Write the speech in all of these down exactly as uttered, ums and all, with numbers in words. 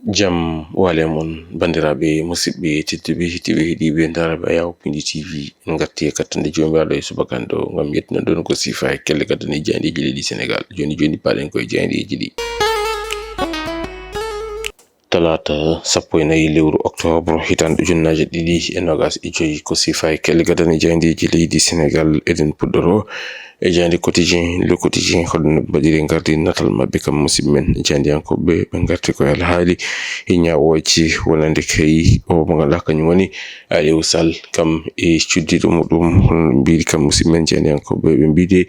Jam wale mon, banndiraaɓe musidɓe tedduɓe, heɗiiɓe, heɗiiɓe ndaaraaɓe Ayaw Pindi T V. En ngarti e kattande Joomiraaɗo e subaka ɗo ngam yettinan ɗon ko siifa e kelle gadane jaayndeeji leydi Senegaal. Jooni jooni, paaɗen koye jaayndeeji ɗi. Talaata sappo e nayi lewru oktoobar, hitaande ujunnaaje ɗiɗi e noogaas e joyi, ko siifa e kelle gadane jaayndeeji leydi Senegaal. Eɗen puɗɗoro e jaaynde Quotidien, Le Quotidien, hoɗno mbaɗiri ngardi natal maɓɓe kam musidɓe men jaayndiyankooɓe. Ɓe ngarti koye alhaali e ñaawooji wonande kay o mo ngannduɗaa kañum woni Aliou Sall kam e cuddiiɗo muɗum. Hono mbiiri kam musidɓe men jaayndiyankooɓe, ɓe mbiide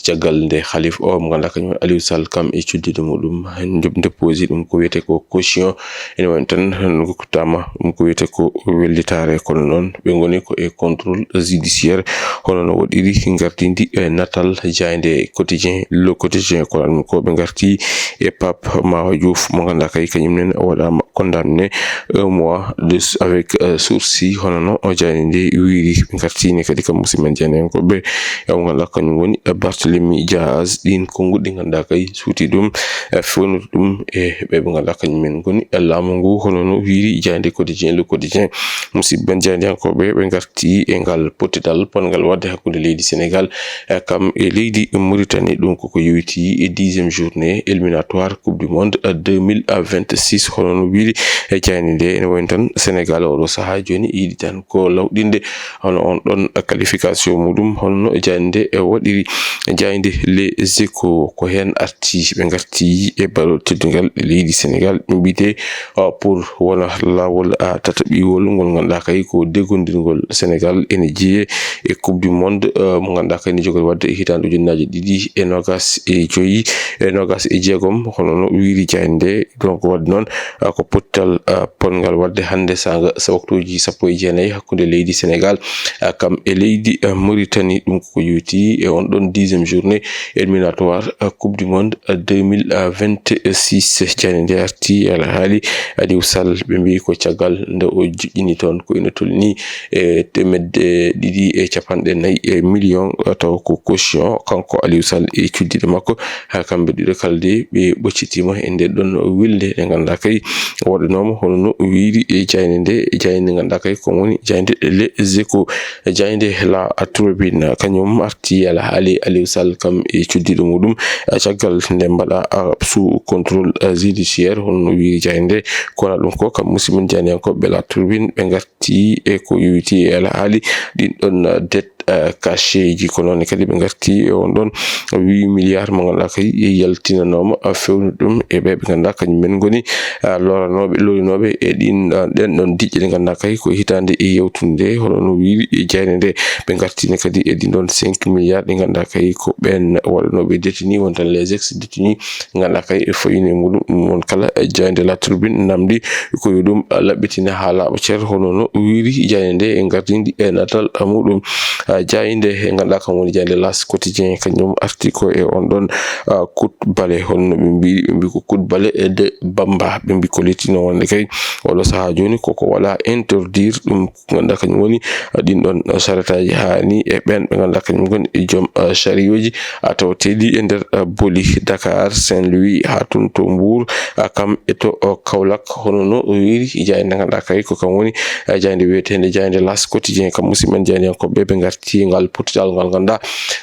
caggal nde Khalif o mo ngannduɗaa kañum woni Aliou Sall kam e cuddiiɗo muɗum, njoɓ-, ndeppooji ɗum ko wiyetee ko caution. Ene woni tan, hono ko kuttaama ɗum ko wiyetee ko wellitaare, kono noon ɓe ngoni ko e contrôle judiciaire, hono no waɗiri ngardiindi e natal jaaynde Quotidien, Le Quotidien, kono ɗum ko ɓe ngarti e Pape Mahawa Diouf mo ngannduɗaa kay kañum nene o waɗaama condamné un mois de s-, avec, euh, sursis, hono no o jaaynde nde wiiri. Ɓe ngarti ne kadi kam musidɓe men jaayndiyankooɓe e o ngannduɗaa kañum woni Barthélemy Diaz. Ɗiin konnguɗi ɗi ngannduɗaa kay suuti ɗum, e fewnude ɗum e ɓe ɓe ngannduɗaa kañum men ngoni e laamu ngu, hono no wiiri jaaynde Quotidien, Le Quotidien. Musidɓe men jaayndiyankooɓe, ɓe ngarti e ngal pottital ponngal waɗde hakkunde leydi Senegaal, e kam e leydi Mauritanie. Ɗum koko yowiti e dixième journée éliminatoire Coupe du Monde, euh, deux mille vingt-six. Hono no wiiri e jaaynde nde, ene wayno tan Senegaal oɗo sahaa jooni yiɗi tan ko lawɗinde hono on ɗon qualification muɗum, hono no jaaynde e waɗiri. Jaaynde Les Échos ko heen arti, ɓe ngarti e baɗo teddungal leydi Senegaal, ɓe mbiyetee, uh, pour wona laawol, uh, tataɓiwol ngol ngannduɗaa kay ko deggondirgol Senegaal ene jeyee e Coupe du Monde, uh, mo ngannduɗaa kay ne jogori waɗde e hitaande ujunnaaje ɗiɗi e noogaas e joyi, e noogaas e jeegom, hono no wiiri jaaynde nde. Donc, waɗde noon, uh, ko pottal, uh, ponngal waɗde hannde saanga sa waktuuji sappo e jeenayi hakkunde leydi Senegaal, uh, kam e leydi, uh, Mauritanie. Ɗum ko yowiti e on ɗon dixième journée éliminatoire, uh, Coupe du Monde, uh, deux mille vingt-six. Jaaynde nde arti e alhaali Aliou Sall, ɓe mbiyi ko caggal nde o joƴƴini toon ko ina tolnii e teemedde ɗiɗi e capanɗe nayi e million, uh, taw ko caution, kanko Aliou Sall e cuddiiɗo makko. Haa kamɓe ɗiɗo kala de ɓe ɓoccitiima e nden ɗon wilnde nde ngannduɗaa kay waɗanooma, hono no wiiri e jaaynde nde, jaaynde nde ngannduɗaa kay ko woni jaaynde Les Échos. Jaaynde La Tribune kañum arti e alhaali Aliou Sall kam e cuddiiɗo muɗum, caggal nde mbaɗaa sous contrôle judiciaire, hono no wiiri jaaynde nde. Kono ɗum ko kam musidɓe men jaayndiyankooɓe La Tribune, ɓe ngarti e ko yowiti e alhaali ɗin ɗon dette, uh, cachée ji. Ko noon kadi ɓe ngarti e on ɗon huit milliards mo ngannduɗaa kay yaltinanooma, uh, fewnude ɗum e ɓe ɓe ngannduɗaa kañum men ngoni, uh, loranooɓe, lorinooɓe e ɗin, uh, ɗen ɗon diƴƴe ɗe ngannduɗaa kay ko hitaande e yawtunde nde, hono no wiiri e jaaynde nde. Ɓe ngarti ne kadi e ɗin ɗon cinq milliards ɗi ngannduɗaa kay ko ɓen waɗanooɓe détenu, won tan les ex-détenus, ngannduɗaa kay e fayini e muɗum. Ɗum won kala, eh, jaaynde La Tribune namndi ko yo ɗum, eh, laɓɓitina haa laaɓa cer, hono no wiiri jaaynde nde e ngardiindi e natal, eh, muɗum. Ah, jaaynde he ngannduɗaa kam woni jaaynde L'As Quotidien, kañum arti ko e on ɗon, ah, coup de balai, hono no ɓe mbiyi, ɓe mbiyi ko coup de balai de Bamba, ɓe mbiyi ko lettino wonde kay oɗo sahaa jooni koko waɗa interdire ɗum ngannduɗaa kañum woni, ah, ɗin ɗon, ah, saretaaji haa ni e ɓeen ɓe ngannduɗaa kañum ngoni e joom, ah, sariyooji, ah, tawateeɗi e nder, ah, Boli, Dakar, Saint-Louis, haa toon to Mbour, ah, kam e to, oh, Kaolack, hono no o wiiri jaaynde ngannduɗaa kay ko kam woni, ah, jaaynde wiyeteende jaaynde L'As Quotidien. Kam musidɓe men jaayndiyankooɓe ɓe ngarti ngal pottital ngal ngannduɗaa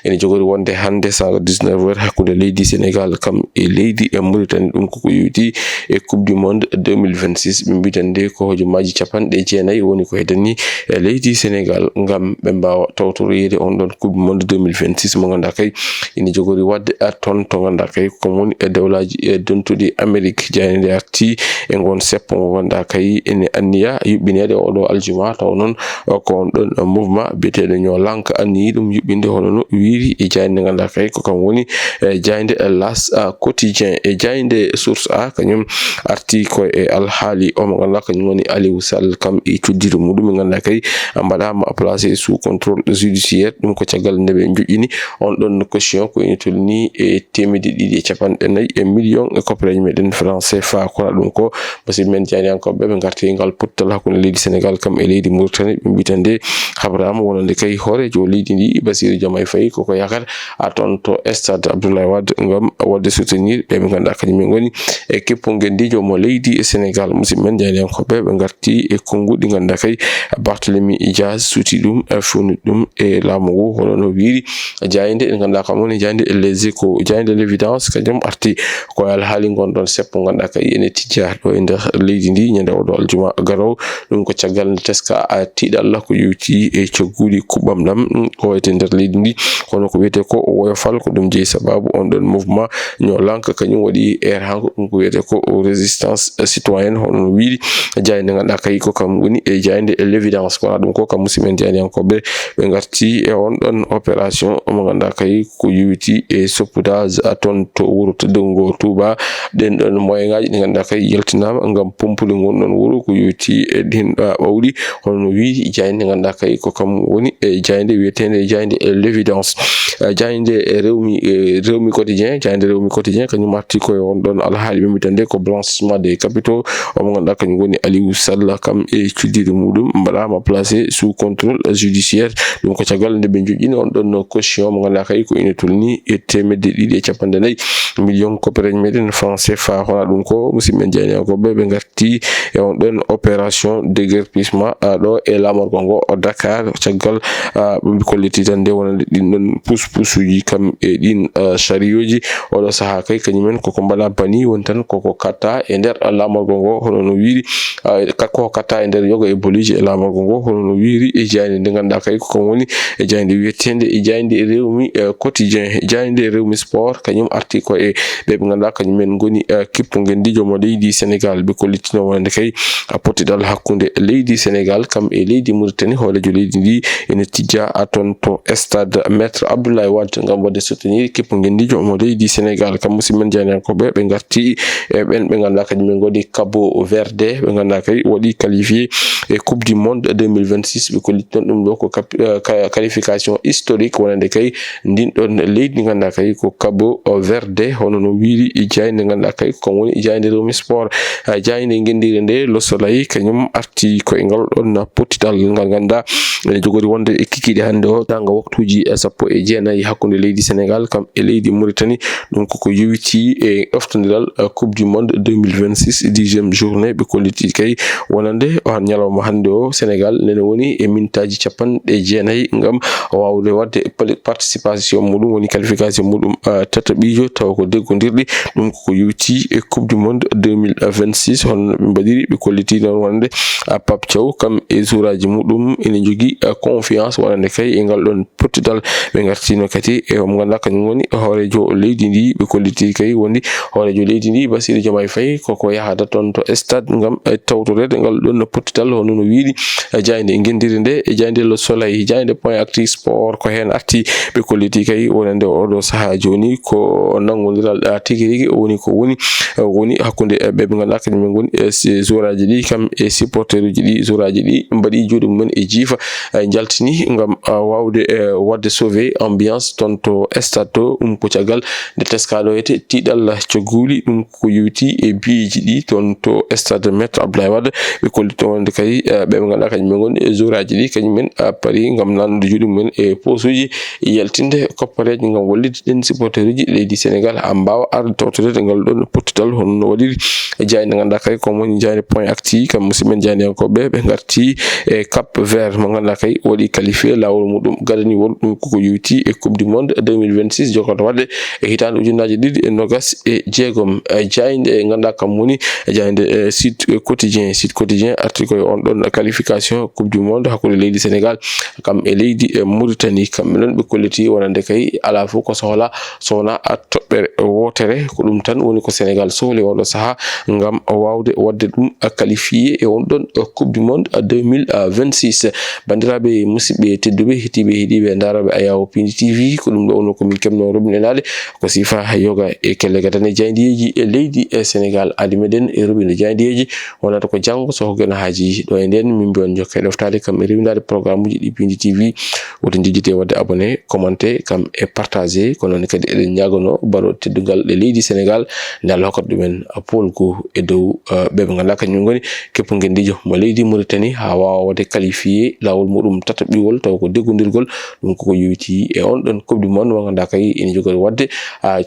ene jogori wonde hannde saanga dix-neuf heures hakkunde leydi Senegaal kam e leydi e Mauritanie. Ɗum koko yowiti e Coupe du Monde deux mille vingt-six. Ɓe mbiyi tan nde ko hojomaaji capanɗe jeenayi woni ko heddani e leydi Senegaal ngam ɓe mbaawa tawtoroyeede on ɗon Coupe du Monde deux mille vingt-six mo ngannduɗaa kay ina jogori waɗde, a, toon to ngannduɗaa kay ko woni e dewlaaji, e, dentuɗi Amerik. Jaaynde nde arti e ngoon seppo ngo ngannduɗaa kay ene anniya yuɓɓineede oɗo aljuma, tawa noon, o, ko on ɗon mouvement biyeteeɗo Ñoo Lank anniyi ɗum yuɓɓinde, hono no wiiri e jaaynde nde ngannduɗaa kay ko kam woni, e, jaaynde L'As, a, Quotidien. E jaaynde Source A kañum arti ko e alhaali o mo ngannduɗaa kañum woni Aliou Sall kam e cuddiiɗo muɗum ɓe ngannduɗaa kay mbaɗaama placé sous contrôle judiciaire. Ɗum ko caggal nde ɓe njoƴƴini on ɗon caution ko ina tolnii e teemedde ɗiɗi e capanɗe nayi e million e koppareeje meɗen franc C F A. Kono ɗum ko musidɓe men jaayndiyankooɓe ɓe ngarti ngal pottal hakkunde leydi Senegaal kam e leydi Mauritanie. Ɓe mbiyi tan nde habraama wonande kay hooreejo leydi ndi, Bassirou Diomaye Faye, koko yakata a toon to stade Abdoulaye Wade ngam waɗde soutenir ɓe ɓe ngannduɗaa kañum en ngoni e kippu ngenndiijo mo leydi e Sénégal. Musidɓe men, jaayndiyankooɓe ɓe ngarti e konnguɗi ngannduɗaa kay Barthélemy Dias suuti ɗum, e fewnude ɗum e laamu ngu, hono no wiiri jaaynde en ngannduɗaa kam woni jaaynde Les Échos, jaaynde L'Évidence, kañum arti ko e alhaali ngon ɗon seppo ngannduɗaa kay ene tijja ɗo e nder leydi ndi ñande oɗo aljuma garowo. Ɗum ko caggal nde teska a tiiɗalla ko yowti e cogguɗi kuɓɓam ɗam, mm, o wayte nder leydi ndi. Kono ko wiyetee ko woyofal, ko ɗum jeyi sababu on ɗon mouvement ñoo lanka, kañum waɗi er hanko, ɗum ko wiyetee ko résistance citoyenne, hono no wiiri jaaynde ngannduɗaa kay ko kam woni e jaaynde L'Évidence. Kono ɗum ko kam musidɓe men jaayndiyankooɓe, ɓe ngarti e on ɗon opération mo ngannduɗaa kay ko yowiti e saupudage a toon to wuro teddungo Touba. Ɗen ɗon moyen ngaji ɗi ngannduɗaa kay yaltinaama ngam pompude ngon ɗon wuro ko yowiti e ɗin, a, ɓawɗi, hono no wiiri jaaynde ngannduɗaa kay ko kam woni e jaaynde wiyeteende jaaynde e L'Évidence. A, jaaynde e Rewmi, e Rewmi Quotidien, jaaynde Rewmi Quotidien kañum arti ko e on ɗon alhaali ɓe mbiyetee ko blanchiment des capitaux, o mo ngannduɗaa kañum woni Aliou Sall, kam e cuddiɗo muɗum mbaɗaama placé sous contrôle judiciaire. Ɗum ko caggal nde ɓe njoƴƴini on ɗon caution mo ngannduɗaa kay ko ina tolni e teemedde ɗiɗi e capanɗe nayi million koppereeje meɗen franc C F A. Hono ɗum ko musidɓe men jaayndiyankooɓe ɓe ngarti e on ɗon opération déguerpissement, a, ɗo e laamorgo ngo o Dakar, caggal, a, ɓe kolliti tan nde wonande ɗin ɗon puspusuji kam e ɗin, a, charioji. Oɗo sahaa kay kañum en koko mbaɗa bani woni tan koko katta e nder laamorgo ngo, hono no wiiri, a, ka-, koko katta e nder yoga e boliji e laamorgo ngo, hono no wiiri e jaaynde nde ngannduɗaa kay ko kam woni e jaaynde wiyeteende e jaaynde Rewmi, e, Quotidien, jaaynde Rewmi Sport, kañum arti ko e ɓe ɓe ngannduɗaa kañum en ngoni, e, kippu ngenndiijo mo leydi Sénégal. Ɓe kollitino wonande kay, a, pottiɗal hakkunde leydi Sénégal kam e leydi Mauritanie, hooreejo leydi ndi ene tijja a toon to stade Maître Abdoulaye Wade ngam waɗde soutenir kippu ngenndiijo mo leydi Sénégal. Kam musidɓe men jaayndiyankooɓe ɓe ngarti e ɓen ɓe ngannduɗaa kañum en ngoni Cabo Verde, ɓe ngannduɗaa kay waɗi qualifié e Coupe du Monde deux mille vingt-six. Ɓe kolliti toon ɗum ɗo ko cap-, eh, ka-, qualification historique wonande kay ndin ɗon leydi ndi ngannduɗaa kay ko Cabo Verde, hono no wiiri e jaaynde ngannduɗaa kay ko kam woni jaaynde Rewmi Sport. Eh, jaaynde ngenndiire nde Le Soleil kañum arti ko e ngal ɗon pottital ngal ngannduɗaa ene jogori wonde e kikiiɗe hannde o, daanga waktuuji, eh, sappo e jeenayi hakkunde leydi Sénégal kam e leydi Mauritanie. Ɗum koko yowiti e ɗoftondiral, eh, Coupe du Monde deux mille vingt-six, dixième journée. Ɓe kolliti kay wonande o han ñalawma hannde o, Sénégal nene woni e mintaaji capanɗe jeenayi ngam waawde waɗde pali-, participation muɗum, woni qualification muɗum, eh, tataɓiijo, tawa ko deggondirɗi. Ɗum koko yowiti e Coupe du Monde deux mille vingt-six, hono no ɓe mbaɗiri, ɓe kolliti noon wonande, eh, Pape Thiaw, kam e jouraaji muɗum ene jogii, eh, confiance wonande kay e ngal ɗon pottital. Ɓe ngartino kadi e mo ngannduɗaa kañum woni hooreejo leydi ndi, ɓe kolliti kay woni hooreejo leydi ndi, Bassirou Diomaye Faye, koko yahata toon to stade ngam, eh, tawtoreede ngal ɗon pottital, hono no wiiri, eh, jaaynde ngenndiire nde, e jaaynde Le Soleil, jaaynde Point Actu Sport, ko heen arti. Ɓe kolliti kay wonande oɗo sahaa jooni ko nanngondiral, ah, tigi rigi woni ko woni, eh, woni hakkunde, eh, ɓe ɓe ngannduɗaa kañum en ngoni, eh, si-, jouraaji ɗi kam e supporteruji ɗi, jouraaji ɗi mbaɗi juuɗe mumen e jiifa, eh, njaltini ngam, ah, waawde, eh, waɗde sauver ambiance toon to stade to. Ɗum ko caggal nde teskaaɗo ete tiiɗalla cogguuli, ɗum ko yowiti e biyeeji ɗi toon to stade Maître Abdoulaye Wade. Ɓe kolliti wonde kadi, eh, ɓe ɓe ngannduɗaa kañum en ngoni e jouraaji ɗi, kañum en, ah, paari ngam nannude juuɗe mumen e posuji, e yaltinde koppareeje ngam wallitde ɗen supporteruji leydi Sénégal haa mbaawa arde tawtoreede ngal ɗon pottital, hono no waɗiri e jaaynde ngannduɗaa kay ko woni jaaynde Point Actu, kam musidɓe men jaayndiyankooɓe, ɓe ngarti e Cap Vert mo ngannduɗaa kay waɗi qualifié laawol muɗum gadaniwol, ɗum koko yowiti e Coupe du Monde deux mille vingt-six jogoto waɗde e hitaande ujunnaaji ɗiɗi e noogas e jeegom. E jaaynde ngannduɗaa kam woni e jaaynde, eh, Sud Quotidien, Sud Quotidien arti ko e on ɗon qualification Coupe du Monde hakkunde leydi Sénégal kam e leydi, eh, Mauritanie. Kamɓe noon ɓe kolliti wonande kay alaa fof ko sohla so wonaa, ah, toɓɓere wootere. Ko ɗum tan woni ko Sénégal sohli oɗo sahaa ngam waawde waɗde ɗum, ah, qualifié e on ɗon, ah, Coupe du Monde, ah, deux mille vingt-six. Banndiraaɓe musidɓe tedduɓe, heɗiiɓe, heɗiiɓe, ndaarooɓe Ayawo Pindi T V, ko ɗum ɗo wonno ko min keɓno roɓinɗe naade ko siifa yoga e kelle gadane jaayndiyeeji e leydi e Sénégal. Aadi meɗen e roɓinɗe jaayndiyeeji wonata ko janngo so ko geno haaji. Ɗo e nden min mbiyon jokke ɗoftaade kam e rewindaade programme uji ɗi Pindi T V. Woto njejjite waɗde abonné, commenté kam e partagé. Ko noon kadi eɗen ñaagono baɗooɗo teddungal e leydi Sénégal nde Allah hokkata ɗumen poolgu E dow ɓe ɓe ngannduɗaa kañum ngoni keppu ngenndiijo mo leydi Mauritanie haa waawa waɗde qualifié laawol muɗum tataɓiwol tawa ko deggondirgol. Ɗum koko yowiti e on ɗon coupe du monde mo ngannduɗaa kay ina jogori waɗde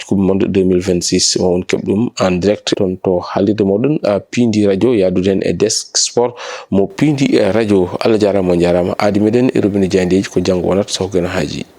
coupe du monde deux mille vingt-six. Ma on keɓ ɗum en direct toon to haalirde moɗon piindi radio. Yaaduɗen e desk sport mo piindi radio. Allah jaaraama, on njaaraama. Aadi meɗen e robinet jaayndeeji ko janngo wonata so geno haaji.